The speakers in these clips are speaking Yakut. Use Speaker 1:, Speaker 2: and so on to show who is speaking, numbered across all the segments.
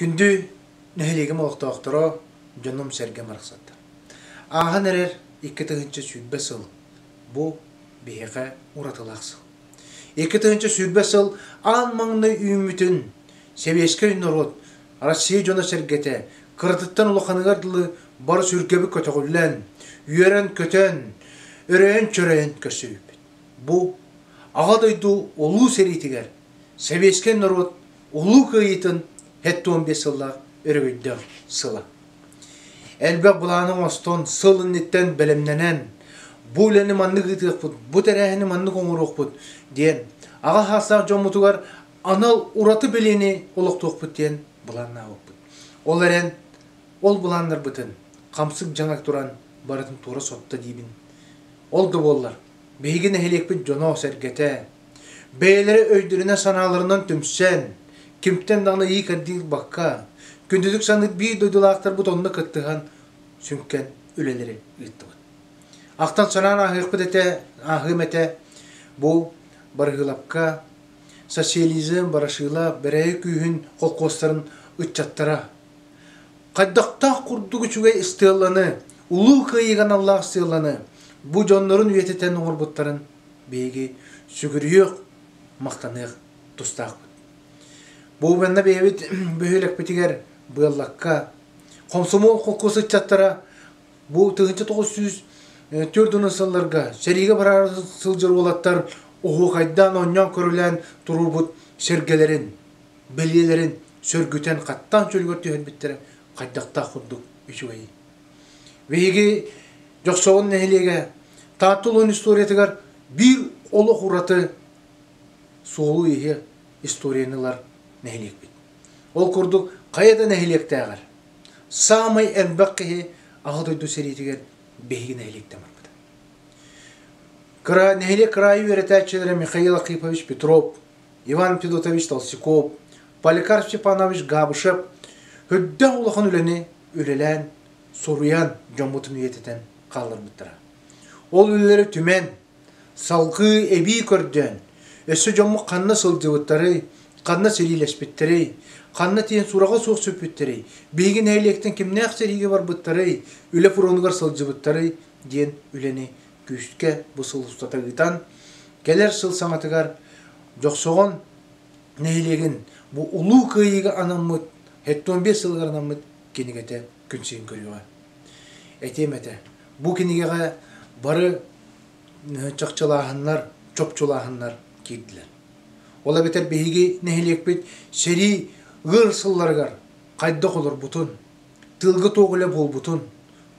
Speaker 1: Күндү нэһилиэгим олохтоохторо, дьонум-сэргэм барахсаттар. Ааһан эрэр 2020 сыл бу биһиэхэ уратылаах сыл. 2020 сыл аан маҥнай үүммүтүн сэбиэскэй норуот, Россия дьоно-сэргэтэ кыратыттан улаханыгар дылы бары сүргэбит көтөҕүллэн, үөрэн-көтөн, өрөйөн-чөрөйөн көрсүбүппүт. Бу Аҕа дойду Улуу сэриитигэр сэбиэскэй норуот Улуу Кыайыытын 75 сыллаах өрөгөйдөөх сыла. Элбэх былааны оҥостон, сыл инниттэн бэлэмнэнэн, бу үлэни маннык ыытыахпыт, бу тэрээһини маннык оҥоруохпут диэн аҕа саастаах дьоммутугар анал ураты бэлиэни олохтуохпут диэн былааннаабыппыт. Ол эрэн, ол былааннарбытын хамсык дьаҥа туран барытын туора сотто диибин. Ол да буоллар, биһиги нэһилиэкпит дьоно-сэргэтэ, бэйэлэрэ өйдөрүнэн-санааларынан түмсэн, кимтэн даҕаны ыы-кэрдии ылбакка, күндүтүк саныыр биир дойдулаахтарбыт онно кыттыһан сүҥкэн үлэлэри ыыттыбыт. Ахтан-санаан ааһыахпыт этэ, ааһыам этэ, бу Барыһыылапка социализм, Барашыыла, Бэрэйэ күүһүн холкуостарын ыччаттара хайдахтаах курдук үчүгэй ыстыалланы, Улуу Кыайыыга аналлаах ыстыалланы бу дьоннорун үйэтитэн оҥорбуттарын биһиги сүгүрүйүөх, махтаныах тустаахпыт. Бу манна бэйэбит бөһүөлэкпитигэр Быаллакка хомсомуол холкуос ыччаттара бу 1904 сылларга сэриигэ бараары сылдьар уолаттар оһуохайдаан оонньоон-көрүлээн туруорбут сэргэлэрин, бэлиэлэрин сөргүтэн хаттаан чөлүгэр түһэрбиттэрэ хайдахтаах курдук үчүгэйий. Биһиги Дьохсоҕон нэһилиэгэ Таатта улууһун историятыгар биир олох ураты суолу-ииһи историяны ылар нэһилиэкпит. Ол курдук хайа да нэһилиэктээҕэр саамай элбэх киһи Аҕа дойду сэриитигэр биһиги нэһилиэктэн барбыта. Кыра нэһилиэк кыраайы үөрэтээччилэрэ Михаил Архипович Петров, Иван Федотович Толстяков, Поликарп Степанович Габышев үрдээх улахан үлэни үлэлээн, суруйан дьоммутун үйэтитэн хаалларбыттара. Ол үлэлэри түмэн, салгыы эбии көрдөөн, өссө дьоммут ханна сылдьыбыттарый, ханна сэриилэспиттэрий, ханна тиийэн сураҕа суох сүппүттэрий, биһиги нэһилиэктэн кимнээх сэриигэ барбыттарый, үлэ фронугар сылдьыбыттарый диэн үлэни күүскэ бу сыл устата ыытан, кэлэр сыл саҥатыгар Дьохсоҕон нэһилиэгин бу Улуу Кыайыыга анаммыт 75 сылыгар анаммыт кинигэтэ күн сирин көрүөҕэ. Этиэм этэ, бу кинигэҕэ бары чахчылааһыннар, чопчулааһыннар киирдилэр. Ол эбэтэр биһиги нэһилиэкпит сэрии ыар сылларыгар хайдах олорбутун, тыылга туох үлэ буолбутун,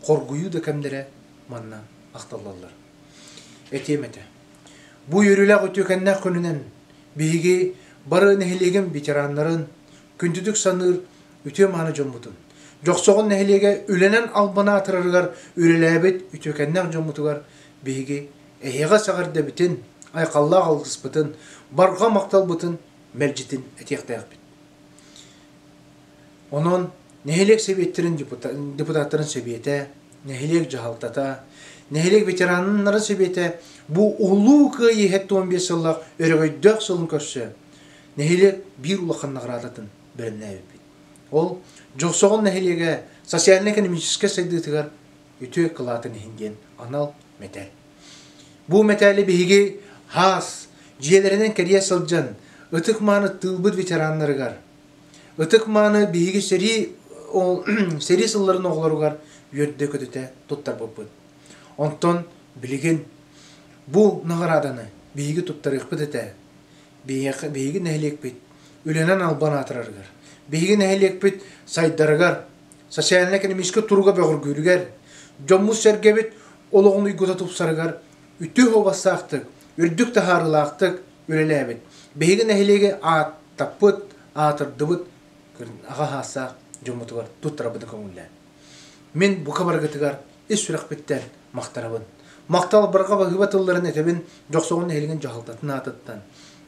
Speaker 1: хоргуйуу да кэмнэрэ манна ахталлаллар. Этиэм этэ, бу үөрүүлээх үтүөкэннээх күнүнэн биһиги бары нэһилиэгим ветераннарын күндүтүк саныыр үтүө-мааны дьоммутун, Дьохсоҕон нэһилиэгэ үлэнэн албана атырарыгар үлэлээбит үтүөкэннээх дьоммутугар биһиги эһиэхэ сэҕэрдэбитин, айхаллаах алгыспытын, барҕа махталбытын мэлдьитин этиэхтээхпит. Онон нэһилиэк сэбиэттэрин депутаттарын сэбиэтэ, нэһилиэк дьаһалтата, нэһилиэк ветераннарын сэбиэтэ бу Улуу Кыайыы 75 сыллаах өрөгөйдөөх сылын көрсө нэһилиэк биир улахан наҕараадатын бэлэмнээбиппит. Ол Дьохсоҕон нэһилиэгэ социально-экономическай сайдыытыгар үтүө кылаатын иһин диэн анал мэтээл. Бу мэтээли биһиги хаас дьиэлэринэн кэрийэ сылдьан ытык-мааны тыылбыт ветераннарыгар, ытык-мааны биһиги сэрии сэрии сылларын оҕолоругар үөрдэ-көтүтэ туттарбыппыт. Онтон билигин бу наҕарааданы биһиги туттарыахпыт этэ. Биһиэхэ биһиги нэһилиэкпит үлэнэн албан аатырарыгар, биһиги нэһилиэкпит сайдарыгар, социально-экономическай туруга бөҕөргүүрүгэр, дьоммут-сэргэбит олоҕун уйгута тупсарыгар үтүө суобастаахтык, үрдүк таһаарыылаахтык үлэлээбит, биһиги нэһилиэги ааттаппыт, аатырдыбыт аҕа саастаах дьоммутугар туттарабытын көҥүллээн. Мин бука барыгытыгар ис сүрэхпиттэн махтанабын. Махтал барҕа баһыыба тылларын этэбин Дьохсоҕон нэһилиэгин дьаһалтатын аатыттан,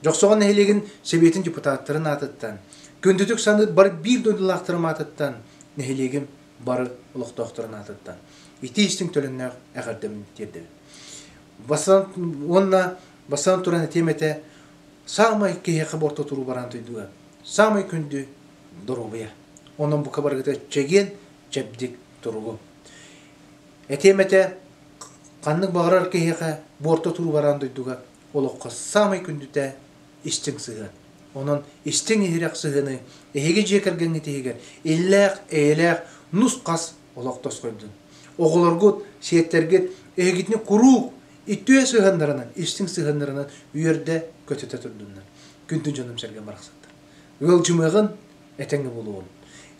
Speaker 1: Дьохсоҕон нэһилиэгин сэбиэтин депутаттарын аатыттан, күндүтүк саныыр бары биир дойдулаахтарым аатыттан, нэһилиэгим бары олохтоохторун аатыттан итии-истиҥ төлөннөөх эҕэрдэбин тиэрдэбин. Бастан уонна бастан туран этиэм этэ, саамай киһиэхэ борто туруу бараан дойдуга саамай күндү доруобуйа. Онон бука барыгыта чэгиэн, чэбдик туругу. Этиэм этэ, ханнык баҕарар киһиэхэ буорта туруу бараан дойдуга олоххо саамай күндүтэ истиҥ сыһыан. Онон истиҥ иһирэх сыһыаны эһиги дьиэ кэргэҥҥит иһигэр иллээх, эйэлээх, нус-хас олох тосхойдун. Оҕолоргут, сиэттэргит эһигитини куруук үтүө сыһыаннарынан, истиҥ сыһыаннарынан үөрдэ көтүтэ турдуннар. Күндү дьонум-сэргэм барахсаттар. Ыалдьымыаҕын, этэҥҥэ буолуоҕун.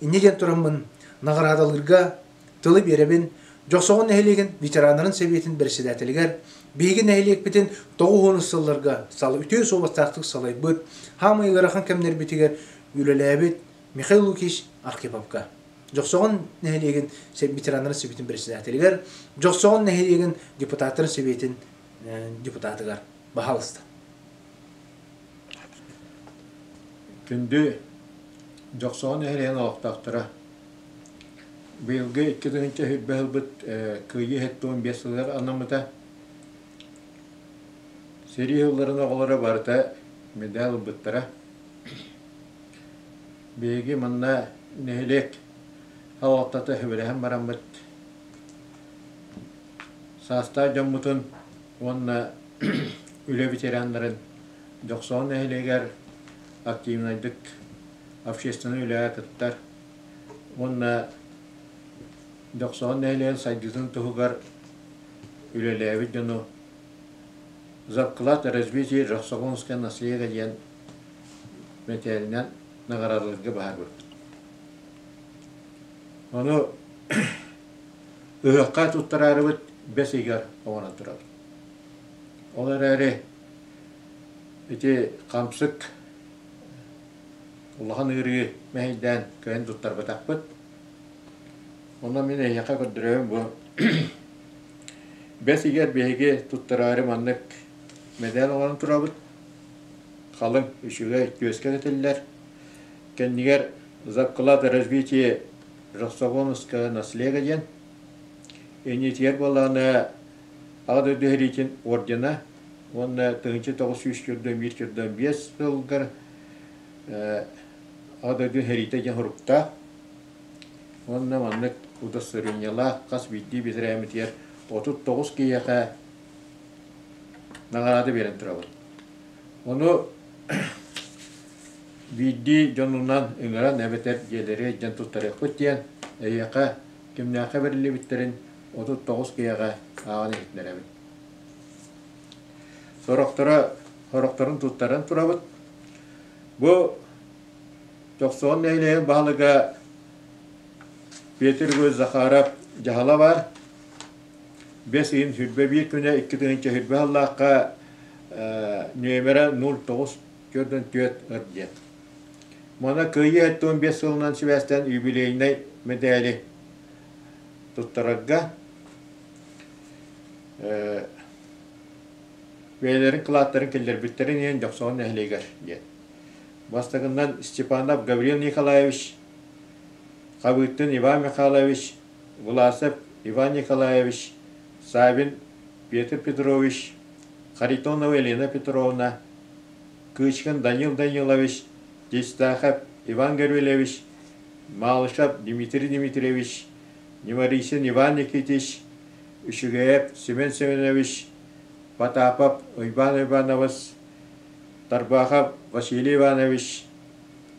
Speaker 1: Инньэ диэн тураммын наҕараадалыырга тылы биэрэбин Дьохсоҕон нэһилиэгин ветераннарын сэбиэтин бэрэссэдээтэлигэр, биһиги нэһилиэкпитин 90 сылларга үтүө суобастаахтык салайбыт, хаамай ыарахан кэмнэрбитигэр үлэлээбит Михаил Лукич Архиповка. Дьохсоҕон нэһилиэгин ветераннарын сэбиэтин бэрэссэдээтэлигэр, Дьохсоҕон нэһилиэгин депутаттарын сэбиэтин депутатыгар. Баһаалыста.
Speaker 2: Күндү Дьохсоҕон нэһилиэгин олохтоохторо! Быйылгы 2020 ылбыт Кыайыы 75 сылыгар анаммыта. Сэрии сылларын оҕолоро барыта мэдээл ылбыттара. Биһиги манна нэһилиэк салалтата сүбэлэһэн бараммыт саастаах дьоммутун уонна үлэ ветераннарын Дьохсоҕон нэһилиэгэр активнайдык общественнай үлэҕэ кыттар уонна Дьохсоҕон нэһилиэгин сайдыытын туһугар үлэлээбит дьону «За вклад в развитие Дьохсоҕонского наследия» диэн мэтээлинэн наҕараадаларга баһаарбыппыт. Ону ыһыахха туттараарыбыт бэс ыйыгар оҥорон турабыт. Ол эрээри ити хамсык улахан ыарыы мэһэйдээн кыайан туттарбатахпыт. Онон мин эһиэхэ көрдөрөбүн бу бэс ыйыгар биһиги туттараары маннык мэдээл оҥорон турабыт. Халыҥ, үчүгэй түөскэ кэтиллэр. Кэннигэр «За вклад в развитие Росогонского наслега» диэн. Иннитигэр буоллаҕына Аҕа дойду сэриитин ордена уонна 1941 сылгар Аҕа дойду сэриитэ диэн суруктаах уонна маннык удостоверениелаах хас биирдии бэтэрээммитигэр 39 киһиэхэ наҕараада биэрэн турабыт. Ону биирдии дьонунан ыҥыран эбэтэр дьиэлэригэр илдьэн туттарыахпыт диэн эйиэхэ кимнээххэ бэриллибиттэрин 39 киһиэхэ ааҕан иһитиннэрэбин. Сорохторо сорохторун туттаран турабыт. Бу Дьохсоҕон нэһилиэгин баһылыга Петр Егорович Захаров дьаһала баар. Бэс ыйын 21 күнэ 2021 сыллаахха нүөмэрэ 09 44 ыр диэн. Мана Кыайыы 75 сылынан сибээстээн юбилейнай мэдээли туттарарга бэйэлэрин кылааттарын киллэрбиттэрин иһин Дьохсоҕон нэһилиэгэр диэн. Бастакынан Степанов Гаврил Николаевич, Хабыыттын Иван Михайлович, Власов Иван Николаевич, Савин Петр Петрович, Харитонова Елена Петровна, Кычкин Данил Данилович, Тестахов Иван Гаврильевич, Малышев Дмитрий Дмитриевич, Немарисин Иван Никитич, Үчүгэйэп Семен Семенович, Потапов Уйбаан Иванович, Тарбахов Василий Иванович,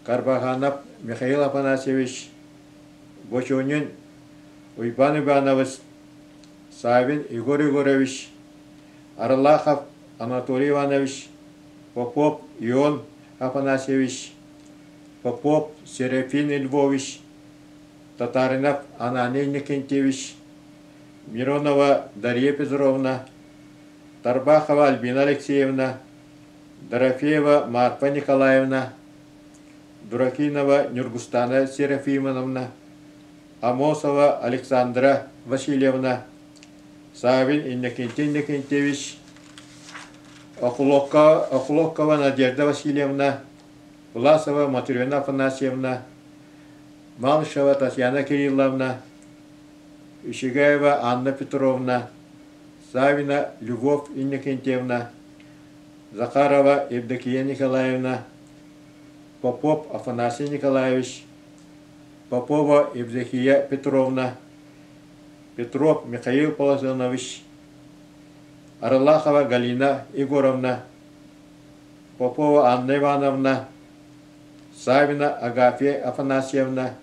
Speaker 2: Карбаханов Михаил Афанасьевич, Бочонин Уйбаан Иванович, Савин Егор Егорович, Арылахов Анатолий Иванович, Попов Ион Афанасьевич, Попов Серафим Львович, Татаринов Ананий Никентьевич, Миронова Дарья Петровна, Тарбахова Альбина Алексеевна, Дорофеева Марфа Николаевна, Дуракинова Нюргустана Серафимовна, Амосова Александра Васильевна, Савин Иннокентий Иннокентьевич, Охлопкова Надежда Васильевна, Власова Матрена Афанасьевна, Малышева Татьяна Кирилловна, Ишигаева Анна Петровна, Савина Любовь Иннокентьевна, Захарова Евдокия Николаевна, Попов Афанасий Николаевич, Попова Евдокия Петровна, Петров Михаил Полосонович, Арылахова Галина Егоровна, Попова Анна Ивановна, Савина Агафья Афанасьевна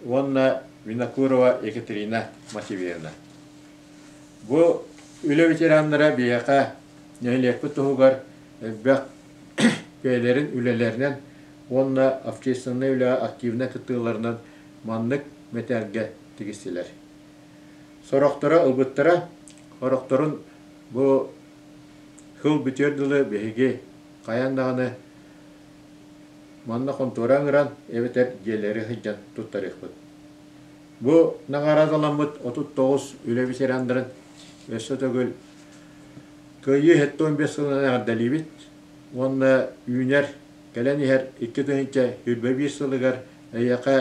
Speaker 2: уонна Винокурова Екатерина Матвеевна. Бу үлэ ветераннара биһиэхэ нэһилиэкпит туһугар элбэх бэйэлэрин үлэлэринэн уонна общественнай үлэҕэ активнай кыттыыларынан маннык мэтээлгэ тигистилэр. Сорохторо ылбыттара, сорохторун бу сыл бүтүөр дылы биһиги хайаан даҕаны манна хонтуора ыҥыран эбэтэр дьиэлэри сылдьан туттарыахпыт. Бу наҕараадаламмыт 39 үлэ ветераннарын өссө төгүл Кыайыы 75 сылынан эҕэрдэлиибит уонна үүнэр, кэлэн иһэр 2021 сылыгар эйиэхэ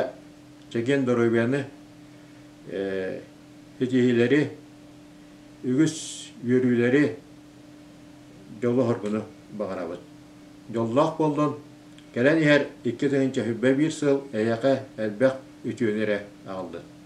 Speaker 2: чэгиэн доруобуйаны, ситиһиилэри, үгүс үөрүүлэри, дьолу-соргуну баҕарабыт. Дьоллоох буоллун, кэлэн иһэр 2021 сыл эйиэхэ элбэх үтүөнү эрэ аҕаллын.